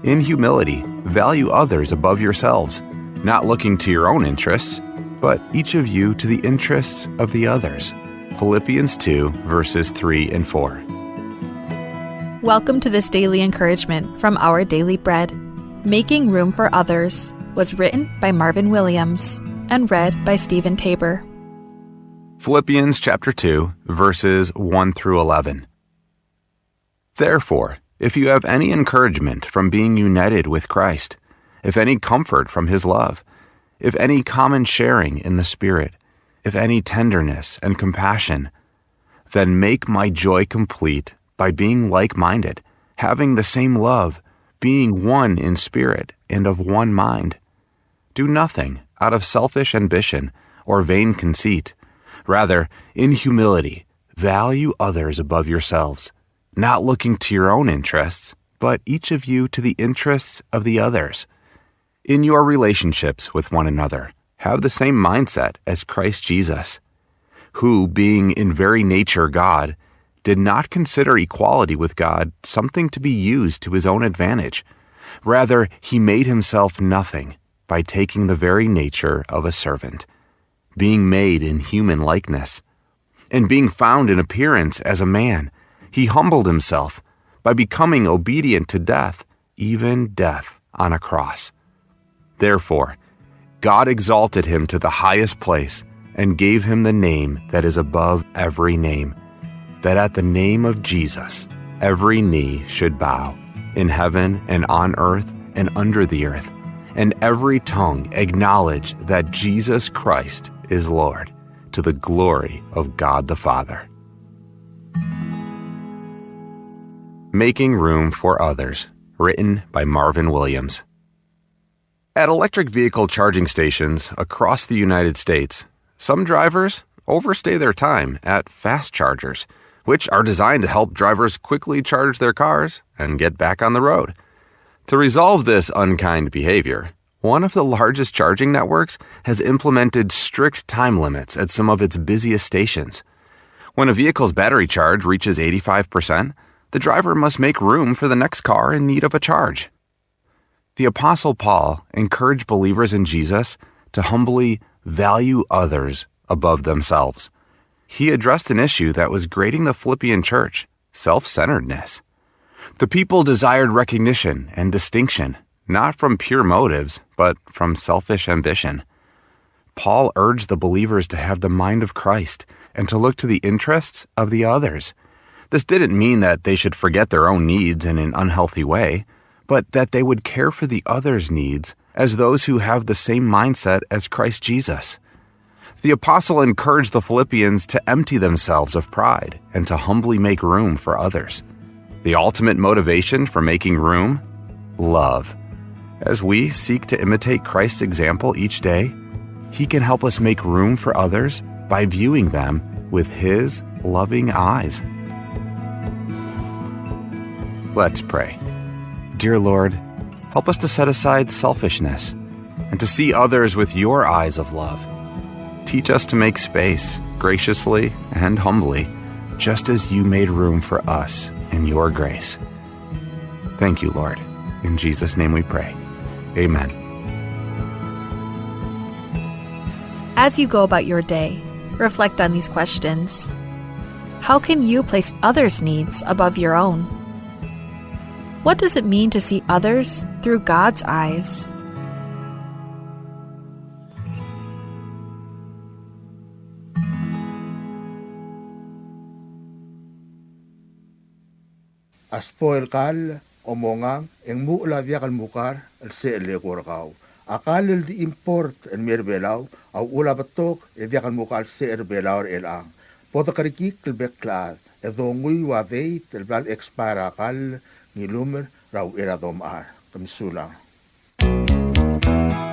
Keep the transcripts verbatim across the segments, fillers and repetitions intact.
In humility, value others above yourselves, not looking to your own interests, but each of you to the interests of the others. Philippians two, verses three and four. Welcome to this daily encouragement from Our Daily Bread. Making Room for Others was written by Marvin Williams and read by Stephen Tabor. Philippians chapter two, verses one through eleven. Therefore, if you have any encouragement from being united with Christ, if any comfort from his love, if any common sharing in the Spirit, if any tenderness and compassion, then make my joy complete by being like-minded, having the same love, being one in spirit and of one mind. Do nothing out of selfish ambition or vain conceit. Rather, in humility, value others above yourselves, not looking to your own interests, but each of you to the interests of the others. In your relationships with one another, have the same mindset as Christ Jesus, who, being in very nature God, did not consider equality with God something to be used to his own advantage. Rather, he made himself nothing by taking the very nature of a servant, being made in human likeness. And being found in appearance as a man, he humbled himself by becoming obedient to death, even death on a cross. Therefore, God exalted him to the highest place and gave him the name that is above every name, that at the name of Jesus every knee should bow, in heaven and on earth and under the earth, and every tongue acknowledge that Jesus Christ is Lord, to the glory of God the Father. Making Room for Others, written by Marvin Williams. At electric vehicle charging stations across the United States, some drivers overstay their time at fast chargers, which are designed to help drivers quickly charge their cars and get back on the road. To resolve this unkind behavior, one of the largest charging networks has implemented strict time limits at some of its busiest stations. When a vehicle's battery charge reaches eighty-five percent, the driver must make room for the next car in need of a charge. The Apostle Paul encouraged believers in Jesus to humbly value others above themselves. He addressed an issue that was grating the Philippian church: self-centeredness. The people desired recognition and distinction, not from pure motives, but from selfish ambition. Paul urged the believers to have the mind of Christ and to look to the interests of the others. This didn't mean that they should forget their own needs in an unhealthy way, but that they would care for the others' needs as those who have the same mindset as Christ Jesus. The apostle encouraged the Philippians to empty themselves of pride and to humbly make room for others. The ultimate motivation for making room? Love. As we seek to imitate Christ's example each day, he can help us make room for others by viewing them with his loving eyes. Let's pray. Dear Lord, help us to set aside selfishness and to see others with your eyes of love. Teach us to make space graciously and humbly, just as you made room for us in your grace. Thank you, Lord. In Jesus' name we pray. Amen. As you go about your day, reflect on these questions. How can you place others' needs above your own? What does it mean to see others through God's eyes? A spoil kall, omongang, e ng muchel a diak el mukar el sel leko er kau. A kall el di import el mei er Belau a uchul a betok e diak el mukar el sel er Belau er chelechang. Bo dekerekikl el bek el chad e donguiu a date el bla le expire a kall, ng ilumer er a uchei er a domechar. Ke mesulang.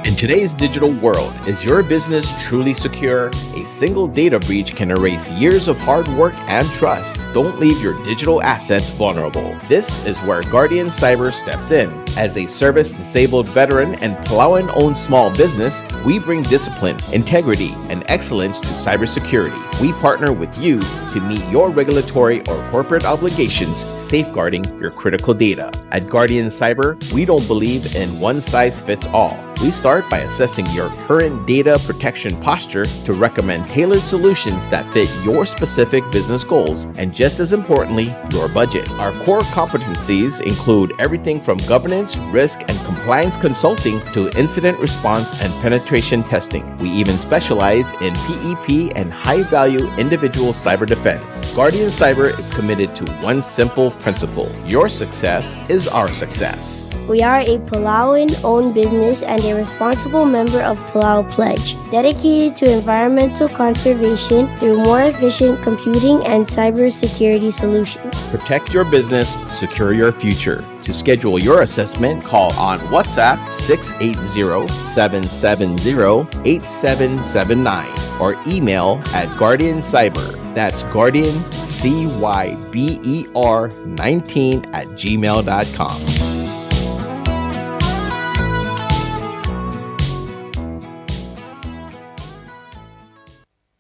In today's digital world, is your business truly secure? A single data breach can erase years of hard work and trust. Don't leave your digital assets vulnerable. This is where Guardian Cyber steps in. As a service-disabled veteran and Palauan-owned small business, we bring discipline, integrity, and excellence to cybersecurity. We partner with you to meet your regulatory or corporate obligations safeguarding your critical data. At Guardian Cyber, we don't believe in one size fits all. We start by assessing your current data protection posture to recommend tailored solutions that fit your specific business goals and, just as importantly, your budget. Our core competencies include everything from governance, risk, and compliance consulting to incident response and penetration testing. We even specialize in P E P and high-value individual cyber defense. Guardian Cyber is committed to one simple principle: your success is our success. We are a Palauan-owned business and a responsible member of Palau Pledge, dedicated to environmental conservation through more efficient computing and cybersecurity solutions. Protect your business, secure your future. To schedule your assessment, call on WhatsApp six eight zero, seven seven zero, eight seven seven nine or email at Guardian Cyber. That's Guardian C Y B E R nineteen at gmail dot com.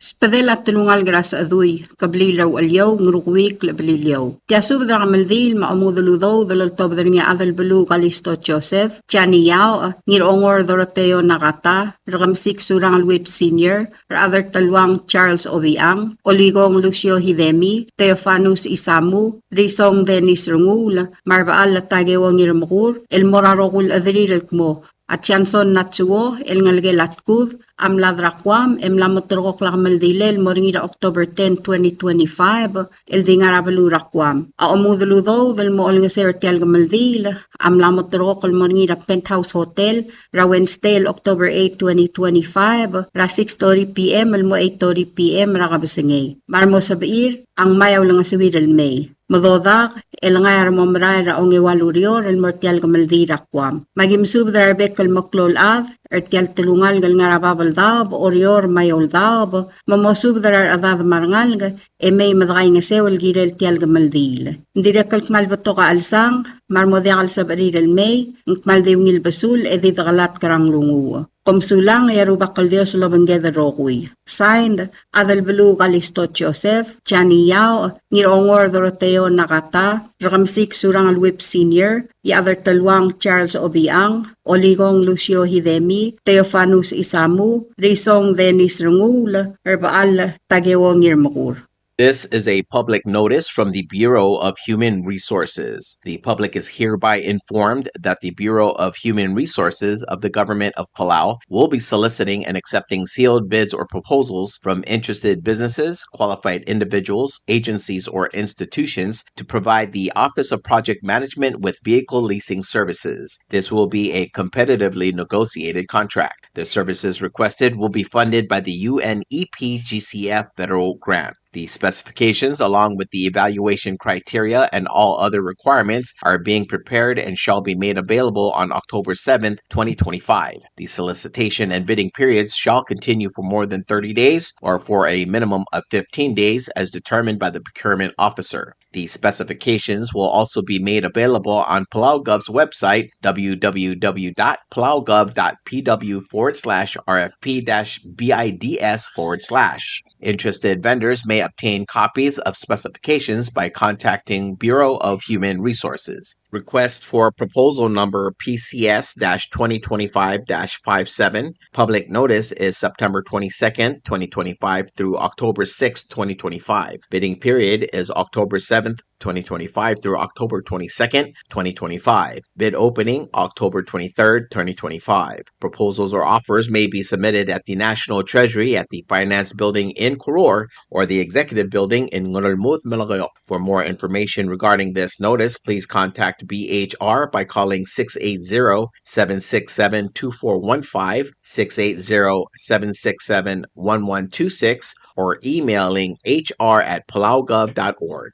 Sbedel a telungalek er a Sechedui, kebliil er a Ucheliou, Ngerukeuikl, Beliliou. Tia subed er a kemeldiil me a omudel udoud el oltobed er ngii a Adelbeluu Kalisto Joseph, Jani Yaoch, Ngirongor Doroteo Nakata, Rekemesik Surangel Whipps Senior, Rechad er Teluang Charles Obichang, Olikong Lucio Hidemi, Theofanus Isamu, Risong Dennis Renguul, me a Rebechall Takeo Ngirmekur, el mo er a rokui el chederir el kmo a Johnson Natsuo el ngelekel a Tkud a mlad er a Guam e mla mo terrekokl a kemeldilel el mo er ngii er a October ten, twenty twenty-five, el di ngar er a beluu er a Guam. A omudel udoud el mo olengeseu er tia el kemeldiil a mla mo terrekokl el mo er ngii er a Penthouse Hotel er a Wednesday el October eight, twenty twenty-five, er a six thirty P M el mo eight thirty P M er a kebesengei. Me a re mo sebechir a ngmai a ulengeseuir el mei. Me dodak el ngai a re mo merael er a ongeua el ureor el mo er tia el kemeldiil er a Guam. Me aki mesubed er a rebek el meklou el chad er tia el telungalek el ngar er a bab el daob, Oreor me a eou el daob, me mosubed er a rechedad me a rengalek e mei me dekaingeseu el kirel tia el kemeldiil. Ng dirrek el kmal betok a chelsang me a re mo diak el sebechir el mei, ng kmal di ungil besul e di dekelatk er a nglunguuch. Kom sulang e a Rubak el Dios a lobengked el rokui. Signed, Adelbeluu Kalisto Joseph, Jani Yaoch, Ngirongor Doroteo Nakata, Rekemesik Surangel Whipps Senior, Iechad er Teluang Charles Obichang, Olikong Lucio Hidemi, Theofanus Isamu, Risong Dennis Renguul, Rebechall Takeo Ngirmekur. This is a public notice from the Bureau of Human Resources. The public is hereby informed that the Bureau of Human Resources of the Government of Palau will be soliciting and accepting sealed bids or proposals from interested businesses, qualified individuals, agencies, or institutions to provide the Office of Project Management with vehicle leasing services. This will be a competitively negotiated contract. The services requested will be funded by the U N E P G C F federal grant. The specifications, along with the evaluation criteria and all other requirements, are being prepared and shall be made available on October seventh, twenty twenty-five. The solicitation and bidding periods shall continue for more than thirty days or for a minimum of fifteen days as determined by the procurement officer. The specifications will also be made available on PalauGov's website, W W W dot palaugov dot P W forward slash R F P dash bids forward slash. Interested vendors may obtain copies of specifications by contacting Bureau of Human Resources. Request for proposal number P C S dash twenty twenty-five dash five seven. Public notice is September twenty-second, twenty twenty-five through October sixth, twenty twenty-five. Bidding period is October seventh, twenty twenty-five through October twenty-second, twenty twenty-five. Bid opening, October twenty-third, twenty twenty-five. Proposals or offers may be submitted at the National Treasury at the Finance Building in Koror or the Executive Building in Ngerulmud, Melekeok. For more information regarding this notice, please contact B H R by calling six eight zero, seven six seven, two four one five, six eight zero, seven six seven, one one two six, or emailing H R at palaugov dot org.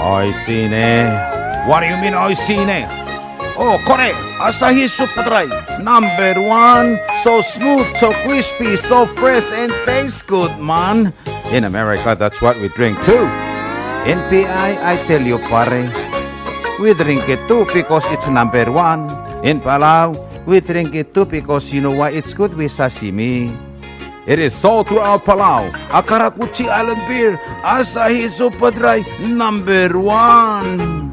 Oishii ne. What do you mean, oishii ne? Oh, kore, Asahi Super Dry, number one. So smooth, so crispy, so fresh, and tastes good, man. In America, that's what we drink too. In P I, I tell you, pare, we drink it too because it's number one. In Palau, we drink it too because you know why? It's good with sashimi. It is sold throughout Palau. A karakuchi island beer, Asahi Super Dry, number one.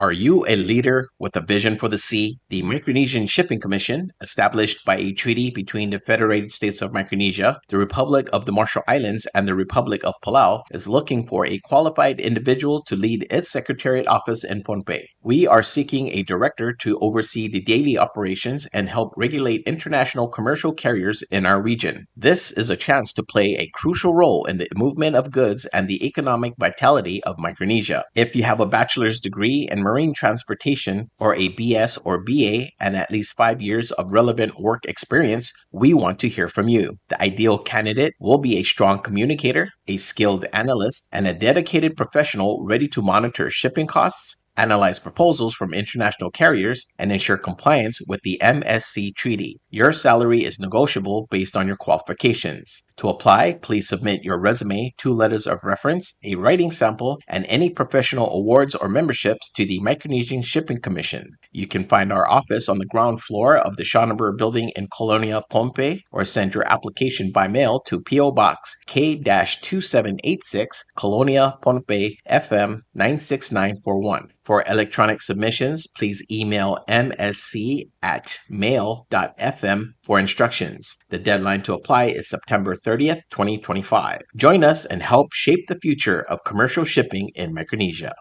Are you a leader with a vision for the sea? The Micronesian Shipping Commission, established by a treaty between the Federated States of Micronesia, the Republic of the Marshall Islands, and the Republic of Palau, is looking for a qualified individual to lead its secretariat office in Pohnpei. We are seeking a director to oversee the daily operations and help regulate international commercial carriers in our region. This is a chance to play a crucial role in the movement of goods and the economic vitality of Micronesia. If you have a bachelor's degree in marine transportation or a B S or B A and at least five years of relevant work experience, we want to hear from you. The ideal candidate will be a strong communicator, a skilled analyst, and a dedicated professional ready to monitor shipping costs, analyze proposals from international carriers, and ensure compliance with the M S C treaty. Your salary is negotiable based on your qualifications. To apply, please submit your resume, two letters of reference, a writing sample, and any professional awards or memberships to the Micronesian Shipping Commission. You can find our office on the ground floor of the Schonenberg Building in Kolonia, Pohnpei, or send your application by mail to P O Box K dash two seven eight six, Kolonia, Pohnpei, F M nine six nine four one. For electronic submissions, please email M S C at mail dot F M for instructions. The deadline to apply is September thirtieth, twenty twenty-five. Join us and help shape the future of commercial shipping in Micronesia.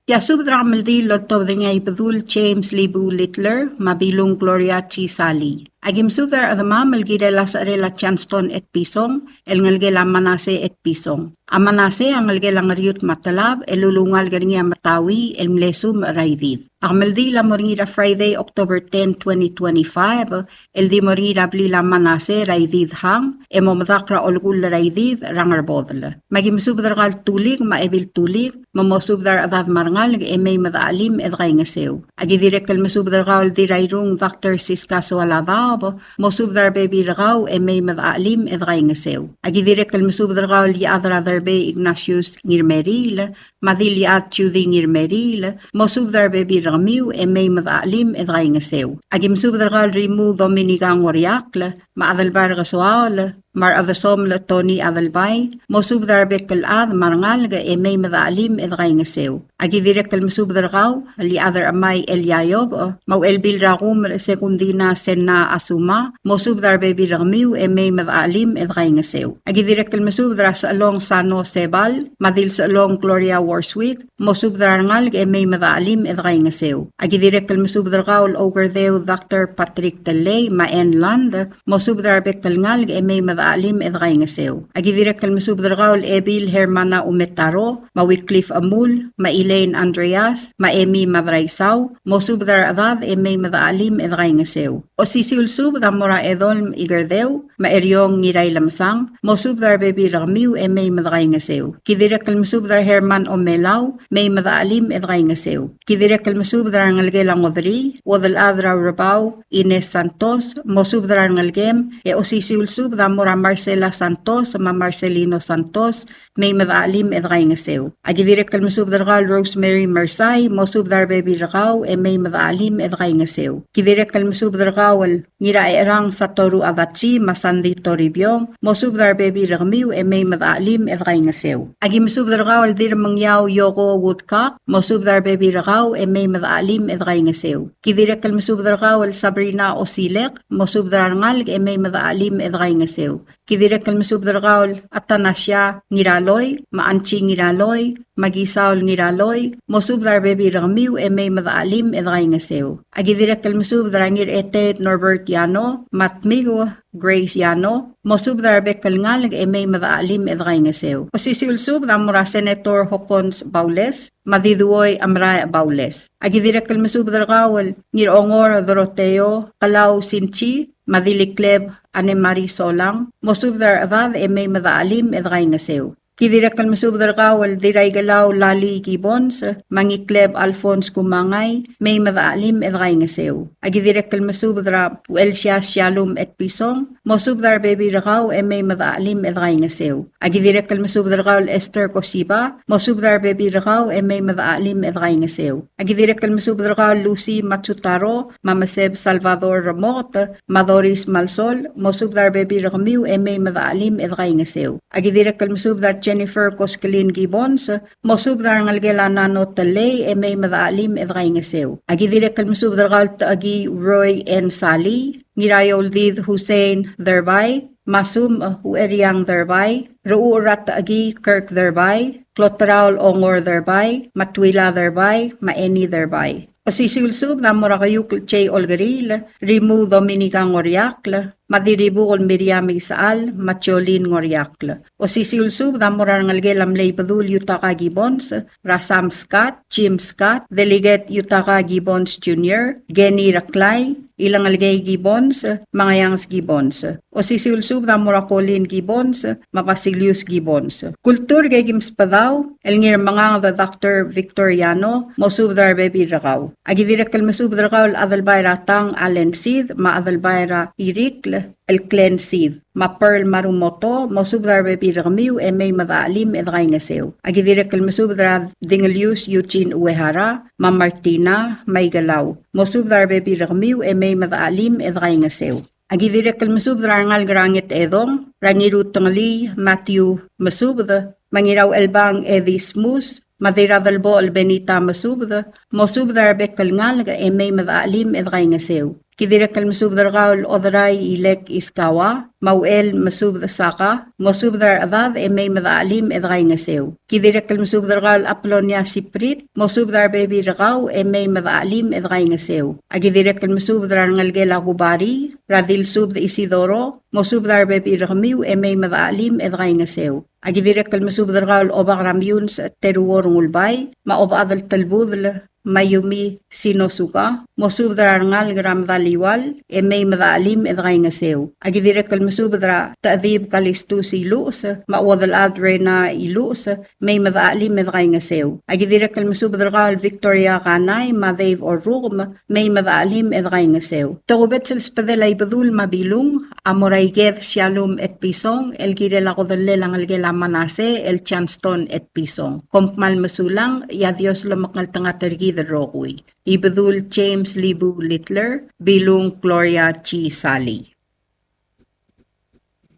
Tia subed er a kemeldiil el oltobed er ngii a Ibedul James Libu Littler, me a Bilung Gloria G. Salii. Aki mesubed er a rechedemam el kirel a secherel a Johnston Etpison, el ngelekel a Manase Etpison. A Manase a ngelekel a Ngeriut me a Telab, el ulungalek er ngii a Metaui, el mle sumech er a Idid. A kemeldiil a mo er ngii er a Friday, October ten, twenty twenty-five, el di mo er ngii er a blil a Manase er a Idid Hang, e mo medakl er a olekull er a Idid er a Ngerbodel. Me aki mesubed er kau el Tulik me a Ebil Tulik, me mosubed er a rechedad me a rengalek e mei me dechelim e dekaingeseu. Aki dirrek el mesubed er kau el Dirairung Doctor Siska Soaladaob, mosubed er a rebebil er kau e mei me dechelim e dekaingeseu. Aki dirrek el mesubed er kau el Iechad er a Derbei Ignatius Ngirmeriil, me a Diliad Judy Ngirmeriil, mosubed er a rebebil er kemiu e mei me dechelim e dekaingeseu. Aki mesubed er kau el Rimu Dominica Ngoriakl, me a Adelbai er Kesoaol, me a Rechedesomel Tony Adelbai, mosubed er a rebek el chad me a rengalek e mei me dechelim e dekaingeseu. Aki dirrek el mesubed er kau el Iechad er a Chemai Elia Iobech, me a Uchelbil er a Kumer Sekundina Senna Asuma, mosubed er a rebebil er kemiu e mei me dechelim e dekaingeseu. Aki dirrek el mesubed er a Sechelong Sano Sebal, me a Dilsechelong Gloria Worswick, mosubed er a rengalek e mei me dechelim e dekaingeseu. Aki dirrek el mesubed er kau el Oukerdeu Doctor Patrick Tellei, me a Ann Land, mosubed er a rebek el ngalek e mei me dechelim e dekaingeseu. Aki dirrek el mesubed er kau el Ebil Hermana Umetaro, me a Wycliffe Emul, me a Elaine Andreas, me a Amy Madraisau, mosubed er a rechedad e mei me dechelim e dekaingeseu. Osisiu el subed a mo er a Edolm Ikerdeu, me a Eriong Ngirailemesang, mosubed er a rebebil er kemiu e mei me dekaingeseu. Ki dirrek el mesubed er a Herman Omelau, mei me dechelim e dekaingeseu. Ki dirrek el mesubed er a rengelekel a Ngodrii, Uodelchad er a Urebau, Ines Santos, mosubed er a rengelekem, e osisiu el subed a mo er a Marcela Santos, me a Marcelino Santos, mei me dechelim e dekaingeseu. Aki dirrek el mesubed er kau el Rosemary Mersai, mosubed er a rebebil er kau, e mei me dechelim e dekaingeseu. Ki dirrek el mesubed er kau el Ngiraecherang Satoru Adachi, me a Sandy Toribiong, mosubed er a rebebil er kemiu, e mei me dechelim e dekaingeseu. Aki mesubed er kau el Dirmengiau Yoko Woodcock, mosubed er a rebebil er kau, e mei me dechelim e dekaingeseu. Ki dirrek el mesubed er kau el Sabrina Osilek, mosubed er a rengalek e mei me dechelim e dekaingeseu. Ki dirrek el mesubed er kau el Atanasia Ngiraloi, me a Anchi Ngiraloi, me a Kisaul Ngiraloi, mosubed er a rebebil er kemiu e mei me dechelim e dekaingeseu. Aki dirrek el mesubed er a Ngircheteet Norbert Yano, me a Tmiku Grace Yano, mosubed er a rebek el ngalek e mei me dechelim e dekaingeseu. Osisiu el subed a mo er a Senator Hokkons Baules, me a Diduoi Amrae Baules. Aki dirrek el mesubed er kau el Ngirongor Doroteo Kelau Sinchi, me a Dilikleb Anne Marie Solang, mosubed er a rechedad e mei me dechelim e dekaingeseu. Ki dirrek el mesubed er kau el Diraikelau Lali Gibbons, me a Ngikleb Alphonse Kumangai, mei me dechelim e dekaingeseu. Aki dirrek el mesubed er a Uchelsias Shalom Etpison, mosubed er a rebebil er kau e mei me dechachelim e dekaingeseu. Aki dirrek el mesubed er kau el Esther Kosiba, mosubed er a rebebil er kau e mei me dechachelim e dekaingeseu. Aki dirrek el mesubed er kau el Lucy Matsutaro, me a Meseb Salvador Remoket, me a Doris Malsol, mosubed er a rebebil er kemiu e mei me dechachelim e dekaingeseu. Aki dirrek el mesubed er a Jennifer Koskelin Gibbons, mosubed er a rengelekel a Nano Telei e mei me dechachelim e dekaingeseu. Aki dirrek el mesubed er kau el Techekii Roy N. Sali, Ngiraioldid Hussein Derbai, me a Sum Ueriang Derbai, Rechucher er a Techekii Kirk Derbai, Kloteraol Ongor Derbai, me a Twila Derbai, me a Eni Derbai. Osisiu el subed a mo er a Keiukl J. Olkeriil, Rimuu Dominica Ngoriakl, me a Dirribukel Miriam Isechal, me a Jolin Ngoriakl. Osisiu el subed a mo er a rengelekel a mle Ibedul Yutaka Gibbons, er a Sam Scott, Jim Scott, Delegate Yutaka Gibbons Junior, Kenny Reklai, Ilengelkei Gibbons, me a Ngaianges Gibbons. Osisiu el subed a mo er a Colin Gibbons, me a Basilius Gibbons. Kultur, ke ki mesbedau el Ngirmenganged Doctor Victoriano, mosubed er a rebebil er kau. Aki dirrek el mesubed er kau el Adelbai er a Tang Allen Sid, me a Adelbai er a Irikl el Glenn Sid, me a Pearl Marumoto, mosubed er a rebebil er kemiu e mei me dechachelim e dekaingeseu. Aki dirrek el mesubed er a Dingelius Eugene Uehara, me a Martina, me a Ikelau, mosubed er a rebebil er kemiu e mei me dechachelim e dekaingeseu. Aki dirrek el mesubed er a rengalek er a Ngetedong, er a Ngirutengelii Matthew Mesubed, me a Ngirauchelbang Eddie Smus, me a Dirradelbochel Benita Mesubed, mosubed er a rebek el ngalek e mei me dechachelim e dekaingeseu. Ki dirrek el mesubed er kau el Oderai Ilek Iskawa, me a Uchel Mesubed Saka, mosubed er a rechedad e mei me dechachelim e dekaingeseu. Ki dirrek el mesubed er kau el Apolonia Siprit, mosubed er a rebebil er kau e mei me dechachelim e dekaingeseu. Aki dirrek el mesubed er a rengelekel a Kubari, er a Dilsubed Isidoro, mosubed er a rebebil er kemiu e mei me dechachelim e dekaingeseu. Aki dirrek el mesubed er kau el Obak er a Miuns Teruo Rengulbai, me a Obechad el Telbudel, Mayumi Sinosuka, mosubed er a rengalek er a Medaliual, e mei me dechachelim e dekaingeseu. Aki dirrek el mesubed er a Techedib Kalistus Iluches, me a Uodelchad Rena Iluches, mei me dechachelim e dekaingeseu. Aki dirrek el mesubed er kau el Victoria Kanai, me a Dave Orrukem, mei me dechachelim e dekaingeseu. Tokubets el sbedel a Ibedul me a Bilung a mo er a Iked Shalom Etpison, el kirel a kodellel a ngelekel a Manase el Johnston Etpison. Kom kmal mesulang, e a Dios lomekngeltengat er kid el rokui. Ibedul James Libu Littler, Bilung Gloria G. Sali.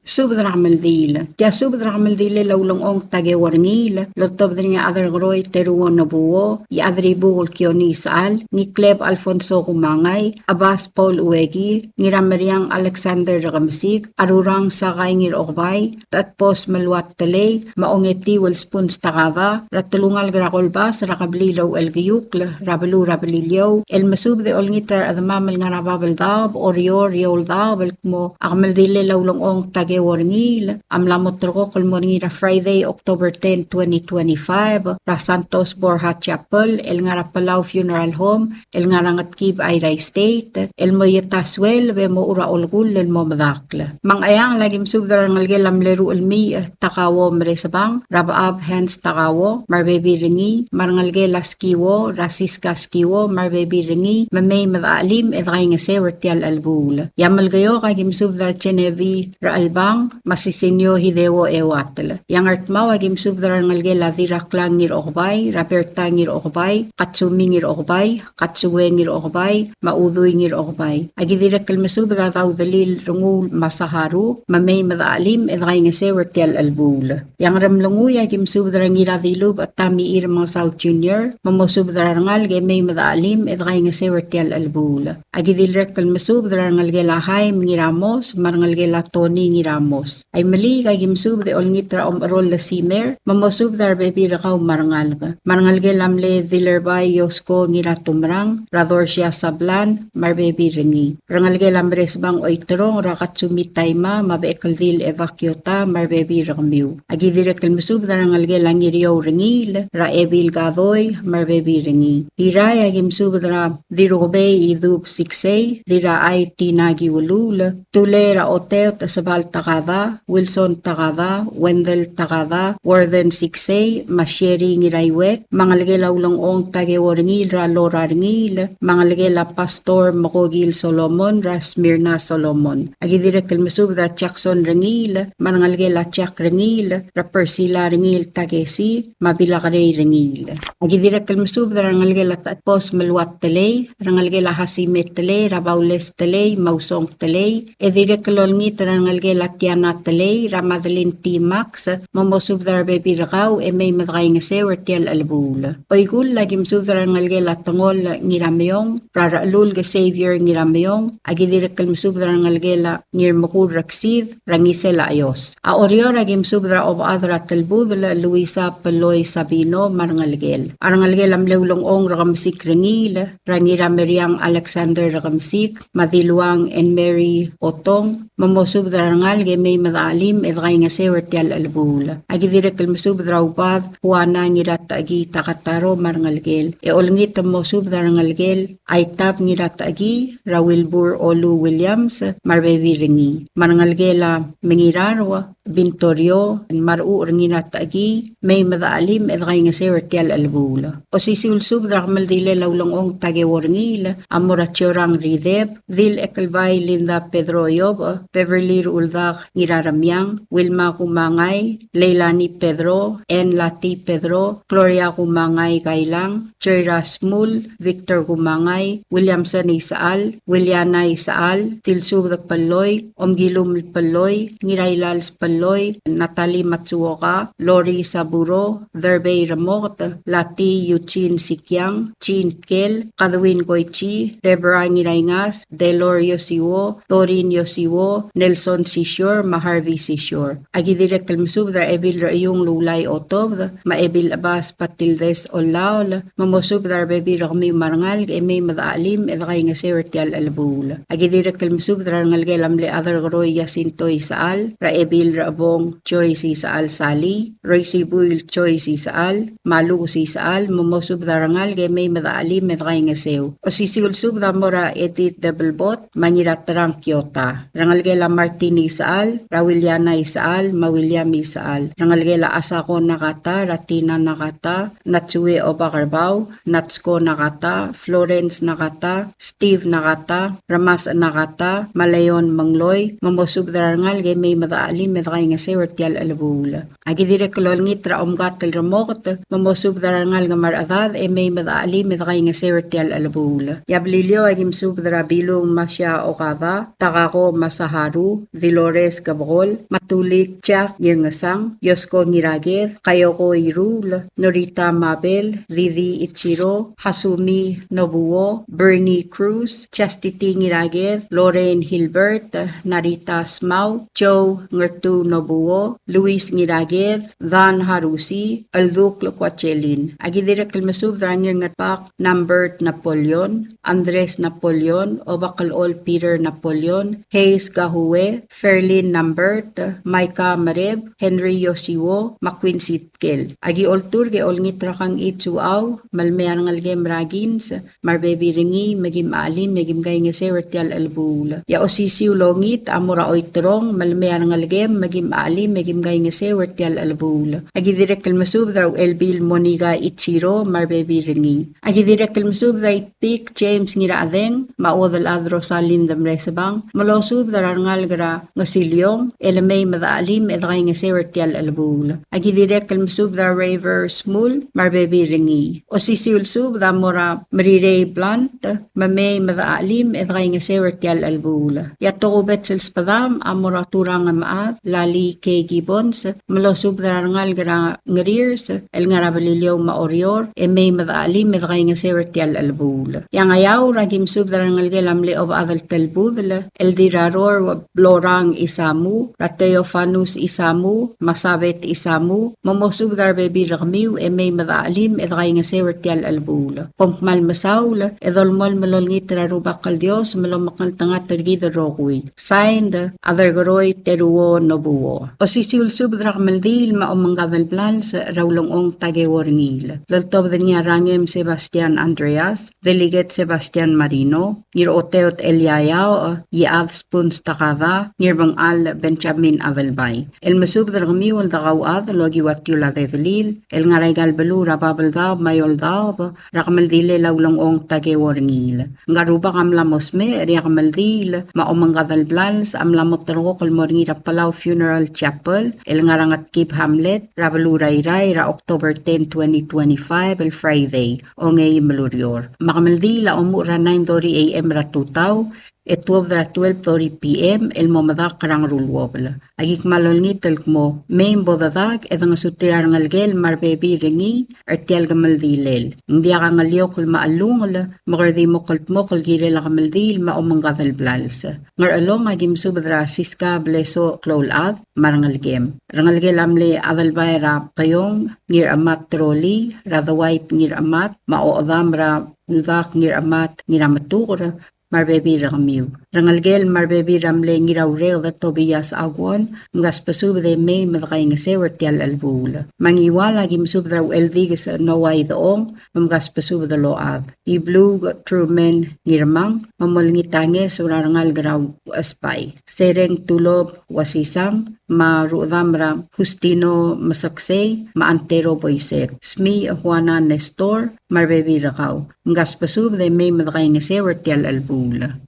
Subed er a kemeldiil. Tia subed er a kemeldiil el Oulengchong Takeo Rengiil, el oltobed er ngii a Aderkeroi Teruo Nobuo, Iechadribukel Kione Isechal, Ngikleb Alfonso Kumangai, Abas Paul Ueki, Ngirameriang Alexander Rekemesik, Arurang Sakai Ngirchokebai, Techedbos Meluat Telei, me a Ongetiu el Spuns Takada, er a telungalek er a Kolbas, er a kebliil er a Uchelkeiukl, er a beluu er a Beliliou, el mesubed e olengit er a rechedemam el ngar er a Babeldaob, Oreor, Eouldaob, el kmo a kemeldiil el Oulengchong Takeo Rengiil a mla mo terrekokl el mo er ngii er a Friday, October ten, twenty twenty-five, er a Santos Borja Chapel, el ngar er a Palau Funeral Home, el ngar er a Ngetkib, Airai State, el mo ieta sueleb e mochu er a olekull el mo medakl. Me a Ngcheangel a ki mesubed er a rengelekel a mle Ruchelmiich Takao Meresebang, er a Bechab Hans Takao, me a rebebil er ngii, me a rengelekel a Skiwo, er a Siska Skiwo, me a rebebil er ngii, me mei me dechachelim e dekaingeseu er tia el chelebuul. E a Melekeok a ki mesubed er a Genevieve Rechelbang, me a Sisinio Hideo Euatel. E a Ngardmau a ki mesubed er a rengelekel a Dirraklang Ngirchokebai, er a Berta Ngirchokebai, Katsumi Ngirchokebai, Katsue Ngirchokebai, me a Udui Ngirchokebai. A ki dirrek el mesubed a Daudelil Renguul Masaharu, me mei me dechachelim e dekaingeseu er tia el chelebuul. E a Ngeremlengui a ki mesubed er a Ngiradilubech Tamichir Mengesau Junior, me mosubed er a rengalek e mei me dechachelim e dekaingeseu er tia el chelebuul. A ki dirrek el mesubed er a rengelekel a Haim Ngiramos, me a rengelekel a Tony Ngiramos. A Imeliik a ki mesubed e olengit er a Omecherol el Simer, me mosubed er a rebebil er kau me a rengalek. Me a rengelekel a mle Dilerbai Iosko Ngiratumerang, er a Dorsia Sablan, me a rebebil er ngii. Rengelekel a Meresbang Oiterong, er a Katsumi Taima, me a Bechekeldil Eva Kiota, me a rebebil er kemiu. A ki dirrek el mesubed er a rengelekel a Ngiriou Rengiil, er a Ebil Kadoi, me a rebebil er ngii. Irrai a ki mesubed er a Dirukebei Idub Siksei, Dirrachai Tina Kiuluul, Tulei er a Oteot Sebal Takada, Wilson Takada, Wendell Takada, Warden Siksei, me a Sherry Ngiraiuet, me a ngelekel a Ulengchong Takeo Rengiil er a Lora Rengiil, me a ngelekel a Pastor Mekokil Solomon er a Smyrna Solomon. Aki dirrek el mesubed er a Jackson Rengiil, me a rengelekel a Jack Rengiil, er a Persila Rengiil Takesi, me a Bilakerei Rengiil. Aki dirrek el mesubed er a rengelekel a Techebos Meluat Telei, rengelekel a Hasime Telei, er a Baules Telei, me a Usong Telei, e dirrek el olengit er a rengelekel a Tiana Telei, er a Madeline T. Max, me mosubed er a rebebil er kau, e mei me dekaingeseu er tia el chelebuul. Oikull, aki mesubed er a rengelekel a Tengol Ngirameong, er a Rechelulk Xavier Ngirameong, aki dirrek el mesubed er a rengelekel a Ngirmekur Reksid, er a Ngisel a Chios. A Oreor, aki mesubed er a Obechad er a Telbudel, Luisa Peloi Sabino, me a rengelekel. A rengelekel a mle Ulengchong Rekemesik Rengiil, er a Ngirameriang Alexander Rekemesik, me a Diluang and Mary Otong, me mosubed er a rengalek e mei me dechelim e dekaingeseu er tia el chelebuul. Aki dirrek el mesubed er a Ubad Juana Ngiratechekii Takataro me a rengelekel. E olengit el mosubed er a rengelekel a Itab Ngiratechekii, er a Wilbur Olu Williams, me a rebebil er ngii. Me a rengelekel a Mengirarua Bintorio, me a Rechucher Ngiratechekii, mei me dechelim e dekaingeseu er tia el chelebuul. Osisiu el subed er a kemeldilel a Ulengchong Takeo Rengiil, a mo er a Tiorang Rideb, Dil Ekelbai Linda Pedro Iobech, Beverly Ruldak Ngiraremiang, Wilma Kumangai, Leilani Pedro, Ann Lati Pedro, Gloria Kumangai Kailang, Joy Rasmul, Victor Kumangai, Williamson Isechal, Williana Isechal, Tilsubed Pelloi, Omkilum Pelloi, Ngirailals Pelloi, Natalie Matsuoka, Lori Saburo, Derbei Remoket, Lati Eugene Sikiang, Jean Kel, Kadwin Koichi, Deborah Ngiraingas, Delor Yosiwo, Dorin Yosiwo, Nelson Sisior, me a Harvey Sisior. Aki dirrek el mesubed er a Ebil er a Iung Lulai Otobed, me a Ebil Chebas Patildes Olaol, me mosubed er a rebebil er kemiu me a rengalek e mei me dechelim e dekaingeseu er tia el chelebuul. Aki dirrek el mesubed er a rengelekel a mle Aderkeroi Jacinto Isechal, er a Ebil er a Chebong Joyce Isechal Sali, Roisibuil Joyce Isechal, me a Lukes Isechal, me mosubed er a rengalek e mei me dechelim e dekaingeseu. Osisiu el subed a mo er a Edith Debelbot, me a Ngiraterang Kiota. Rengelekel a Martin Isechal, er a Wiliana Isechal, me a William Isechal. Rengelekel a Asako Nakata, er a Tina Nakata, Natsue Obakerbau, Natsko Nakata, Florence Nakata, Steve Nakata, Remas Nakata, me a Leon Mengloi, me mosubed er a rengalek e mei me dechelim e dekaingeseu er tia el chelebuul. Aki dirrek el olengit er a Omkatel Remoket, me mosubed er a rengalek me a rechedad e mei me dechelim e dekaingeseu er tia el chelebuul. E a Beliliou, aki mesubed er a Bilung Masia Okada, Takako Masaharu, Dilores Kebekol, me a Tulik Jack Ngirngesang, Yosko Ngiraked, Kayoko Iruul, Norita Mabel, Didi Ichiro, Hasumi Nobuo, Bernie Cruz, Chastity Ngiraked, Lorraine Hilbert, Narita Smau, Joe Ngertu Nobuo, Luis Ngiraked, Dan Harusi, Elduk Lekuachelin. Aki dirrek el mesubed er a Ngirngetbak Nambert Napoleon, Andres Napoleon, Obakelol Peter Napoleon, Hayes Gahue, Ferlin Nambert, Micah Mereb, Henry Yosiwo, me a Quincy Tkel. Aki olturk e olengit er a Kang Itsuau, me le mei a rengelekem er a Kins, me a rebebil er ngii, me kim chelim, me kim kaingeseu er tia el chelebuul. E a osisiu el ongit a mo er a Oiterong, me le mei a rengelekem, me kim chelim, me kim kaingeseu er tia el chelebuul. Aki dirrek el mesubed er a Uchelbil Monica Ichiro, me a rebebil er ngii. Aki dirrek el mesubed er a Itpik James Ngirachedeng, me a Uodelchad Rosalind Mresebang, me losubed er a rengalek er a Ngesiliong, e le mei me dechelim, e dekaingeseu er tia el chelebuul. Aki dirrek el mesubed er a Raver Smul, me a rebebil er ngii. Osisiu el subed a mo er a Merirei Blunt, me mei me dechelim, e dekaingeseu er tia el chelebuul. E a tokubets el sbedam a mo er a Turang Mechad, Lali K. Gibbons, me losubed er a rengalek er a Ngeriers, el ngar er a Beliliou me a Oreor, e mei me dechelim, e dekaingeseu er tia el chelebuul. E a Ngeaur, aki mesubed er a rengelekel a mle Obechad el Telbudel, el Dirraror Blorang Isamu, er a Theofanus Isamu, me a Sabet Isamu, me mosubed er a rebebil er kemiu, e mei me dechelim, e dekaingeseu er tia el chelebuul. Kom kmal mesaul, e dolemolem el olengit er a Rubak el Dios, me lomekngeltengat er kid el rokui. Signed, Aderkeroi Teruo Nobuo. Osisiu el subed er a kemeldiil me a omengkad el blals er a Ulengchong Takeo Rengiil. Loltobed er ngii a Rangem Sebastian Andreas, Delegate Sebastian Marino, Ngiroteot Elia Iaoch, Iechad Spuns Takada, Ngirbeng Al Benjamin Adelbai. El mesubed er kemiu el dekauchad el okiu a tiul a dedelil el ngar er aika el beluu er a Babeldaob me a Eouldaob er a kemeldilel a Ulengchong Takeo Rengiil. Ngarubak a mla mo smecher e a kemeldiil me a omengkad el blals a mla mo terrekokl el mo er ngii er a Palau Funeral Chapel el ngar er a Ngetkib Hamlet er a beluu er a Irrai er a October ten, twenty twenty-five, el Friday, ongeim el ureor. Me a kemeldiil a omuchel er a nine thirty A M er a tutau e tuobed er a twelve thirty P M el mo medakl er a Ngeruluobel. Aki kmal olengit el kmo mei me bo dedak e dengesuterir a rengelekel me a rebebil er ngii er tia el kemeldilel. Ng diak a ngeliokl me a chelungel me kede di mo kldmokl el kirel a kemeldiil me a omengkad el blals. Ngerchelong, aki mesubed er a Siska Blesoch Kloulchad me a rengelekem. Rengelekel a mle Adelbai er a Keiong Ngirchemat Troli, er a Dewait Ngirchemat, me a Ochedam er a Udak Ngirchemat Ngirametuker, me a rebebil er kemiu. Rengelekel me a rebebil er a mle Ngiraureked Tobias Aguon, mkasbesubed e mei me dekaingeseu er tia el chelebuul. Me a Ngiwal, aki mesubed er a Ucheldikes Noah Idechong, me mkasbesubed el ochad. Ibluuk Truman Ngirmang, me molengit a ngeso er a rengalek er a Uchesbai. Sereng Tulob Uasisang, me a Ruchedam er a Justino Meseksei, me a Antero Boisek. Smiich Juana Nestor, me a rebebil er kau. Mkasbesubed e mei me dekaingeseu er tia el chelebuul.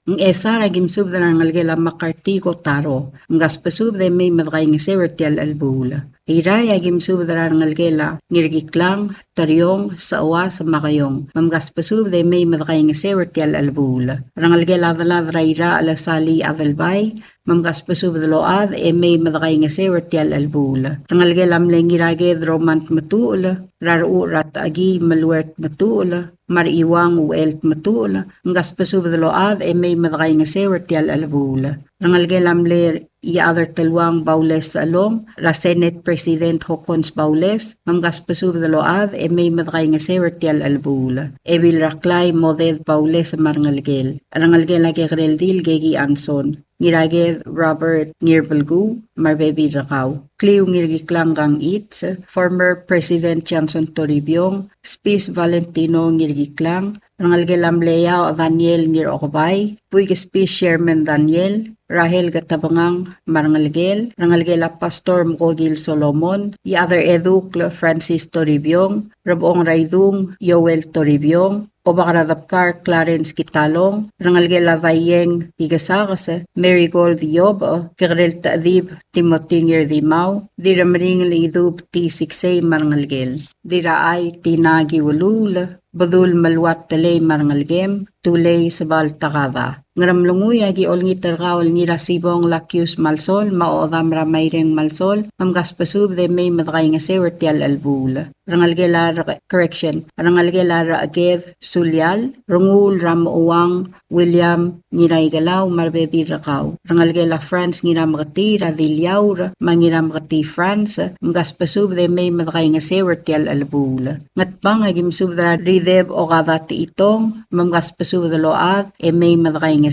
Ngchesar, aki mesubed er a rengelekel a McCarthy Kotaro. Mkasbesubed e mei me dekaingeseu er tia el chelebuul. Irrai, aki mesubed er a rengelekel a Ngirkiklang, Teriong, Sechuas, me a Keiong. Me mkasbesubed e mei me dekaingeseu er tia el chelebuul. Rengelekel a delad er a Irrai el Sali Adelbai, me mkasbesubed el ochad e mei me dekaingeseu er tia el chelebuul. Rengelekel a mle Ngiraked Roman Tmetuchl, er a Rechucher er a Techekii Meluert Tmetuchl, me a Rechiuang Uchel Tmetuchl, mkasbesubed el ochad e mei me dekaingeseu er tia el chelebuul. Rengelekel a mle Iechad er Teluang Baules Sechelong, er a Senate President Hokkons Baules, me mkasbesubed el ochad e mei me dekaingeseu er tia el chelebuul. Ebil er a Klai Moded Baules me a rengelekel. Rengelekel a Kekerel Dil Keki Anson. Ngiraked Robert Ngirbelkuu, me a rebebil er kau. Kliu Ngirkiklang Kangichi, former President Johnson Toribiong, Spis Valentino Ngirkiklang, rengelekel a mle Iaoch Daniel Ngirchokebai, Buik Spis Sherman Daniel, Rahel Ketebengang me a rengelekel, rengelekel a Pastor Mkokil Solomon, Iechad er a Edukl Francis Toribiong, Rebechong er a Idung Joel Toribiong, Obak er a Debkar Clarence Kitalong, rengelekel a Daieng Ikesakes, Marigold Iobech, Kekerel Techedib Timothy Ngirdimau, Dirremeringel Idub T. Siksei me a rengelekel. Dirrachai Tina Kiuluul, Bedul Meluat Telei me a rengelekem, Tulei Sebal Takada. Ngeremlengui, aki olengit er kau el Ngirasibong Lakius Malsol, me a Ochedam er a Maireng Malsol, me mkasbesubed e mei me dekaingeseu er tia el chelebuul. Rengelekel a Re-, correction, rengelekel a Recheked Sulial, Renguul er a Mechuang William Ngiraikelau me a rebebil er kau. Rengelekel a Franz Ngirameketii er a Diliaur me a Ngirameketii Franz, mkasbesubed e mei me dekaingeseu er tia el chelebuul. Ngatpang, aki mesubed er a Rideb Okada Techitong, me mkasbesubed el ochad e mei me dekaingeseu.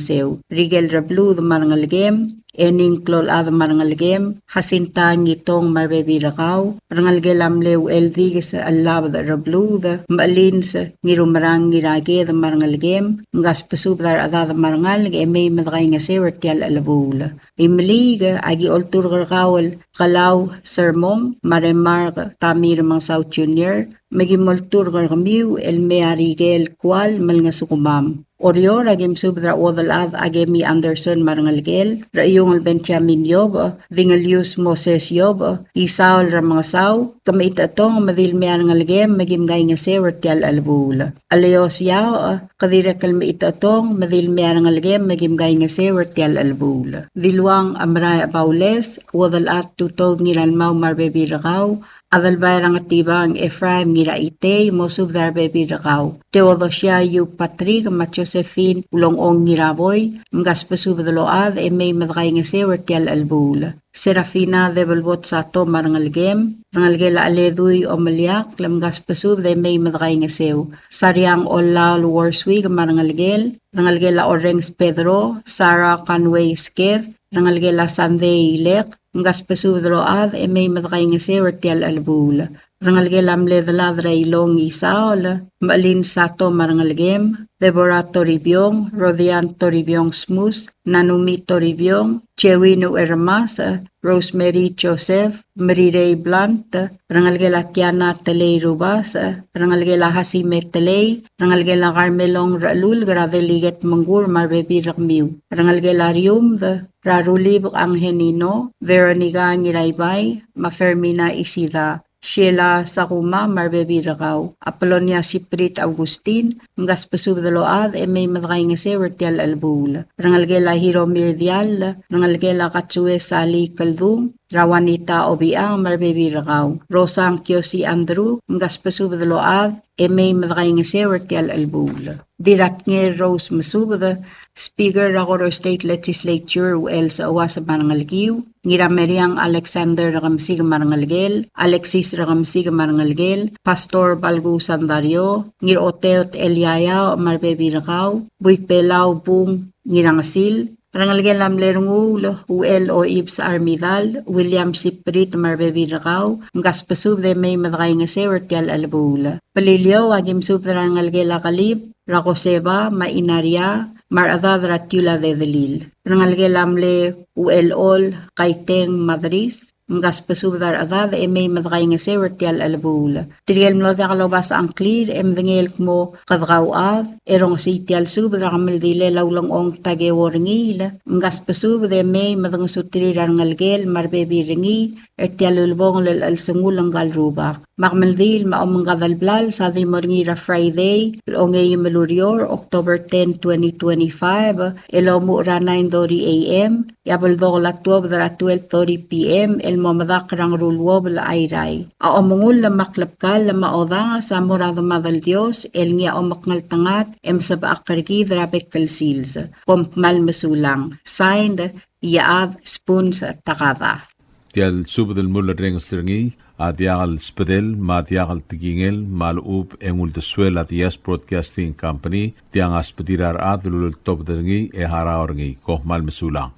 Rikel Rebluud me a rengelekem, Ening Kloulchad me a rengelekem, Jacinta Ngitong me a rebebil er kau, rengelekel a mle Ucheldikes Chelabed Rebluud, Mechelins Ngirumerang Ngiraked me a rengelekem, mkasbesubed a rechedad me a rengalek e mei me dekaingeseu er tia el chelebuul. Imeliik, aki olturk er kau el Kelau Sermong, me a Remark Tamir Mengesau Junior, me ki molturk er kemiu el mei a Rikel Kual me lengesukemam. Oreor, aki mesubed er a Uodelchad Akemi Anderson me a rengelekel, Rechiungl Benjamin Iobech, Dingelius Moses Iobech, Isaol Remengesau, ke mechitechetong me di le mei a rengelekem me kim kaingeseu er tia el chelebuul. Cheleos Iaoch, ke dirrek el mechitechetong me di le mei a rengelekem me kim kaingeseu er tia el chelebuul. Diluang Amrae Baules, Uodelchad Tutou Ngiralmau me a rebebil er kau, Adelbai er a Ngetibang Ephraim Ngiraitei, mosubed er a rebebil er kau. Theodosia Yu Patrick me a Josephine Ulongong Ngiraboi, mkasbesubed el ochad e mei me dekaingeseu er tia el chelebuul. Serafina Debelbot Sato me a rengelekem, rengelekel a Cheledui Omeliakl, mkasbesubed e mei me dekaingeseu. Sariang Ollaol Worswick me a rengelekel, rengelekel a Orrenges Pedro, Sarah Conway Sked, rengelekel a Sandei Ilek, mkasbesubed el ochad e mei me dekaingeseu er tia el chelebuul. Rengelekel a mle Delad er a Ilong Isaol, Mechelin Sato me a rengelekem, Deborah Toribiong, Rodian Toribiong Smus, Nanumi Toribiong, Chewin Uermas, Rosemary Joseph, Merirei Blunt, rengelekel a Tiana Telei Rubas, rengelekel a Hasime Telei, rengelekel a Carmelong Rechelulk, er a Delegate Mengkur me a rebebil er kemiu, rengelekel a Riumd, er a Rulibek Angenino, Veronica Ngiraibai, me a Fermina Isida, Sheila Sakuma me a rebebil er kau, Apolonia Siprit Augustin, mkasbesubed el ochad e mei me dekaingeseu er tia el chelebuul. Rengelekel a Hiromir Diall, rengelekel a Katsue Sali Keldung, er a Juanita Obichang me a rebebil er kau, Rosang Kiosi Andrew, mkasbesubed el ochad e mei me dekaingeseu er tia el chelebuul. Dirratngel Rose Mesubed, Speaker er a Koror State Legislature, Uchel Seuas me a rengelekiu, Ngirameriang Alexander Rekemesik me a rengelekel, Alexis Rekemesik me a rengelekel, Pastor Balku Sandario, Ngiroteot Eliaiao me a rebebil er kau, Buik Belau Bung Ngirangesil, rengelekel a mle Renguul, Uchel Oibs Armidal, William Siprit me a rebebil er kau, mkasbesubed e mei me dekaingeseu er tia el chelebuul. Beliliou, a ki mesubed er a rengelekel a Kelib, er a Koseba, me a Inaria, me a rechedad er a Tiula Dedelil. Rengelekel a mle Uchelchol, Kaiteng Madris, mkasbesubed a rechedad e mei me dekaingeseu er tia el chelebuul. Tirke el mlo diak lobasech a ngklir e medengei el kmo kede kauchad, e rongesii tia el subed er a kemeldilel a Ulengchong Takeo Rengiil, mkasbesubed e mei me dengesuterir a rengelekel me a rebebil er ngii, er tia el ulebongel el chelsengul ngka el rubak. Me a kemeldiil me a omengkad el blals a di mo er ngii er a Friday el ongeim el ureor, October ten, twenty twenty-five, el omuchel er a nine thirty A M, e a beldokel a tuobed er a twelve thirty P M el mo medakl er a Ngeruluobel er a Airai. A omengull me a klebkall me a odanges a mo er a Demad el Dios el ngii a omekngeltengat e mesebechakl er kid er a bek el sils. Kom kmal mesulang. Signed, Iechad Spuns Takada. Tia el subed el mulerrenges er ngii a diak el sbedel me a diak el tekingel me a lechub e ng uldesuel a Diaz Broadcasting Company, tiang a sbedir a rechad el uleltobed er ngii e harau er ngii. Kom kmal mesulang.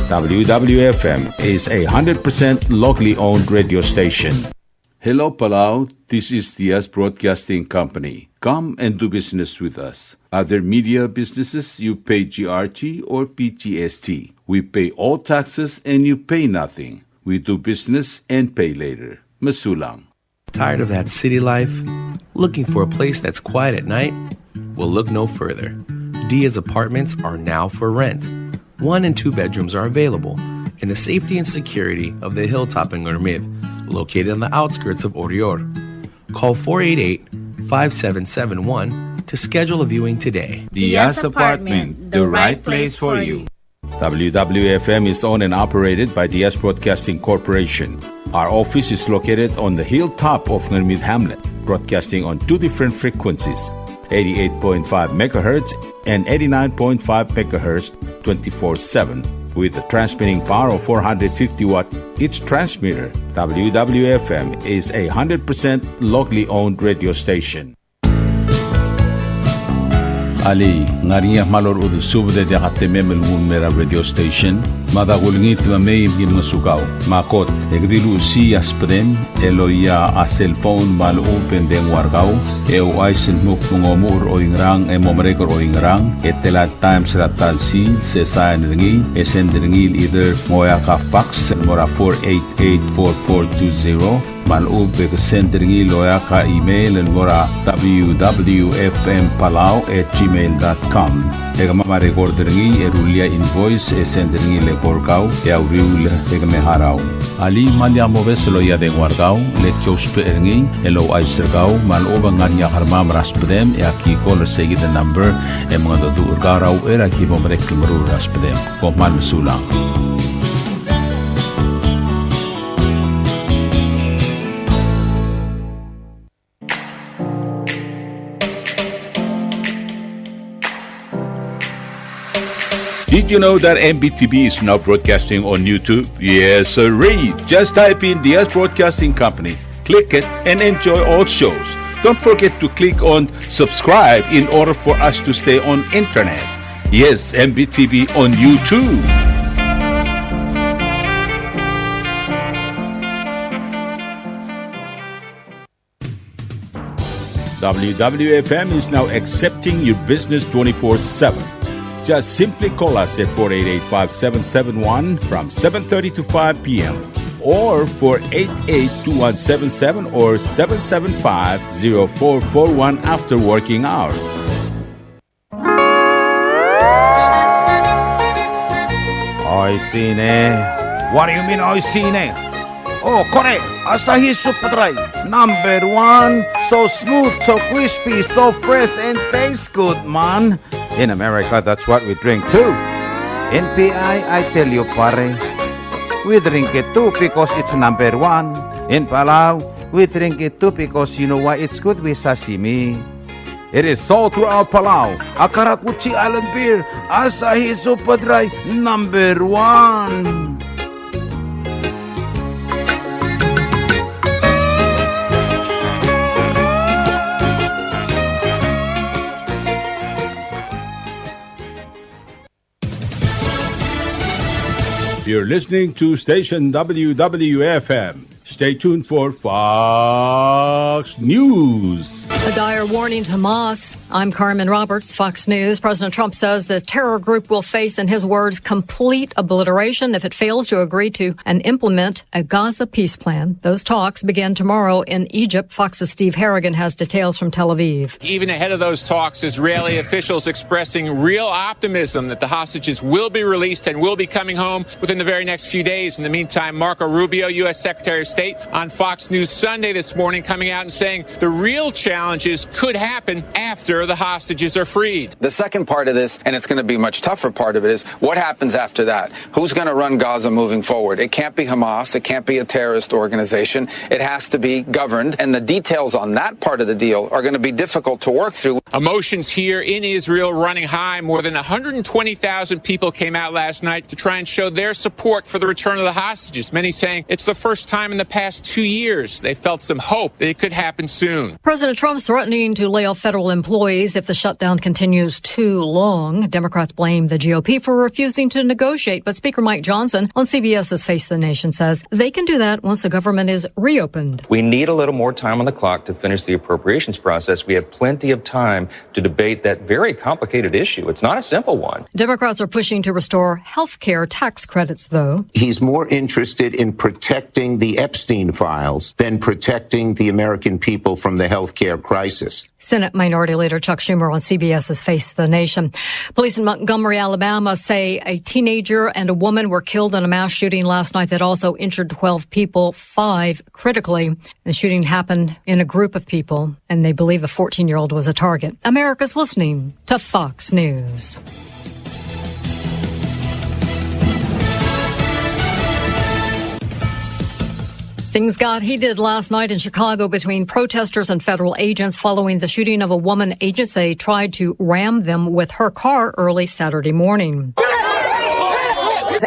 W W F M is a hundred percent locally owned radio station. Hello, Palau. This is Diaz Broadcasting Company. Come and do business with us. Other media businesses, you pay G R T or P G S T. We pay all taxes and you pay nothing. We do business and pay later. Mesulang. Tired of that city life? Looking for a place that's quiet at night? Well, look no further. Diaz Apartments are now for rent. One and two bedrooms are available in the safety and security of the hilltop in Ngermid, located on the outskirts of Oreor. Call four eight eight, five seven seven one to schedule a viewing today. Diaz Apartment, the right place for you. W W F M is owned and operated by Diaz Broadcasting Corporation. Our office is located on the hilltop of Ngermid Hamlet, broadcasting on two different frequencies, eighty-eight point five megahertz and eighty-nine point five megahertz, twenty-four seven, with a transmitting power of four hundred fifty watt each transmitter. W W F M is a hundred percent locally owned radio station. Alii, ng ngar er ngii a kmal orechudel subed e diak a temem el nguu el mei er a radio station? Mada kulengit me mei me ki ngosukau. Me a kot, e ke di luchesii a sbedem el oia a cellphone me a lechub e ng dengua er kau, e ouchais el dmu kmo ng omuchel er oingerang e mo merek er oingerang, e tela el times er a ta el sils, e sain er ngii, e send er ngii el either ng oeak a fax el mo er a four eight eight four four two zero, me a lechub e ke send er ngii el oeak a email el mo er a W W F M Palau at gmail dot com. E kemam a record er ngii e rullii a invoice e send er ngii el eko er kau e a uriul e ke me harau. Alii, me lak mobes el oia dengua er kau, le ki ousbech er ngii el ouchais er kau me a lechub e ng ngar er ngii a kermam er a sbedem e aki call er seikid el number e mengedecheduch er kau er a uchei er a ki bo merek el meruul er a sbedem. Kom kmal mesulang. Did you know that M B T V is now broadcasting on YouTube? Yes, sirree. Just type in Diaz Broadcasting Company, click it, and enjoy all shows. Don't forget to click on subscribe in order for us to stay on internet. Yes, M B T V on YouTube. W W F M is now accepting your business twenty-four seven. Just simply call us at four eight eight, five seven seven one from seven thirty to five p m, or four eight eight, two one seven seven or seven seven five, zero four four one after working hours. Oishii ne. What do you mean, oishii ne? Oh, kore, Asahi Super Dry, number one. So smooth, so crispy, so fresh, and tastes good, man. In America, that's what we drink too. In P I, I tell you, pare, we drink it too because it's number one. In Palau, we drink it too because you know why? It's good with sashimi. It is sold throughout Palau. A karakuchi island beer, Asahi Super Dry, number one. You're listening to station W W F M. Stay tuned for Fox News. A dire warning to Hamas. I'm Carmen Roberts, Fox News. President Trump says the terror group will face, in his words, complete obliteration if it fails to agree to and implement a Gaza peace plan. Those talks begin tomorrow in Egypt. Fox's Steve Harrigan has details from Tel Aviv. Even ahead of those talks, Israeli officials expressing real optimism that the hostages will be released and will be coming home within the very next few days. In the meantime, Marco Rubio, U S Secretary of State, on Fox News Sunday this morning, coming out and saying the real challenges could happen after the hostages are freed. The second part of this, and it's gonna be a much tougher part of it, is what happens after that? Who's gonna run Gaza moving forward? It can't be Hamas. It can't be a terrorist organization. It has to be governed, and the details on that part of the deal are gonna be difficult to work through. Emotions here in Israel running high. More than a hundred and twenty thousand people came out last night to try and show their support for the return of the hostages, many saying it's the first time in the past two years they felt some hope that it could happen soon. President Trump's threatening to lay off federal employees if the shutdown continues too long. Democrats blame the G O P for refusing to negotiate, but Speaker Mike Johnson on C B S's Face the Nation says they can do that once the government is reopened. We need a little more time on the clock to finish the appropriations process. We have plenty of time to debate that very complicated issue. It's not a simple one. Democrats are pushing to restore health care tax credits, though. He's more interested in protecting the Epstein files than protecting the American people from the health care crisis. Senate Minority Leader Chuck Schumer on C B S's Face the Nation. Police in Montgomery, Alabama, say a teenager and a woman were killed in a mass shooting last night that also injured twelve people, five critically. The shooting happened in a group of people, and they believe a fourteen-year-old was a target. America's listening to Fox News. Things got heated last night in Chicago between protesters and federal agents following the shooting of a woman agents say tried to ram them with her car early Saturday morning.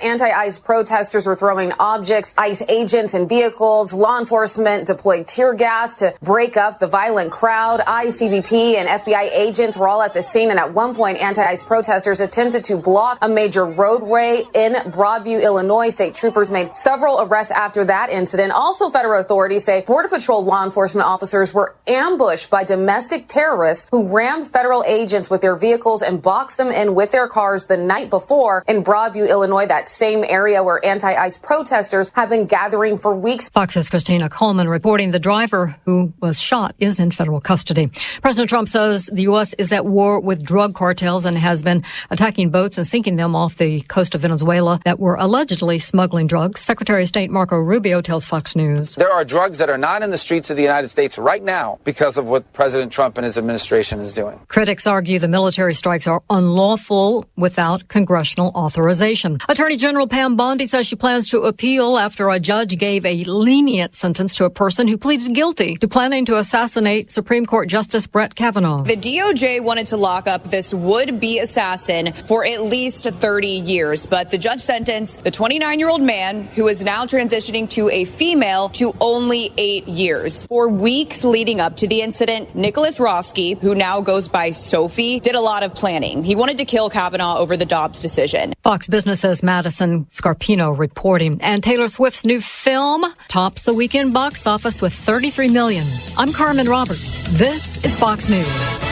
Anti-ICE protesters were throwing objects, ICE agents and vehicles. Law enforcement deployed tear gas to break up the violent crowd. ICE, C B P, and F B I agents were all at the scene, and at one point, anti-ICE protesters attempted to block a major roadway in Broadview, Illinois. State troopers made several arrests after that incident. Also, federal authorities say Border Patrol law enforcement officers were ambushed by domestic terrorists who rammed federal agents with their vehicles and boxed them in with their cars the night before in Broadview, Illinois, that same area where anti-ICE protesters have been gathering for weeks. Fox's Christina Coleman reporting. The driver who was shot is in federal custody. President Trump says the U S is at war with drug cartels and has been attacking boats and sinking them off the coast of Venezuela that were allegedly smuggling drugs. Secretary of State Marco Rubio tells Fox News. There are drugs that are not in the streets of the United States right now because of what President Trump and his administration is doing. Critics argue the military strikes are unlawful without congressional authorization. Attorney General Pam Bondi says she plans to appeal after a judge gave a lenient sentence to a person who pleaded guilty to planning to assassinate Supreme Court Justice Brett Kavanaugh. The D O J wanted to lock up this would-be assassin for at least thirty years, but the judge sentenced the twenty-nine-year-old man, who is now transitioning to a female, to only eight years. For weeks leading up to the incident, Nicholas Roske, who now goes by Sophie, did a lot of planning. He wanted to kill Kavanaugh over the Dobbs decision. Fox Business says Madison Scarpino reporting. And Taylor Swift's new film tops the weekend box office with thirty-three million. I'm Carmen Roberts. This is Fox News.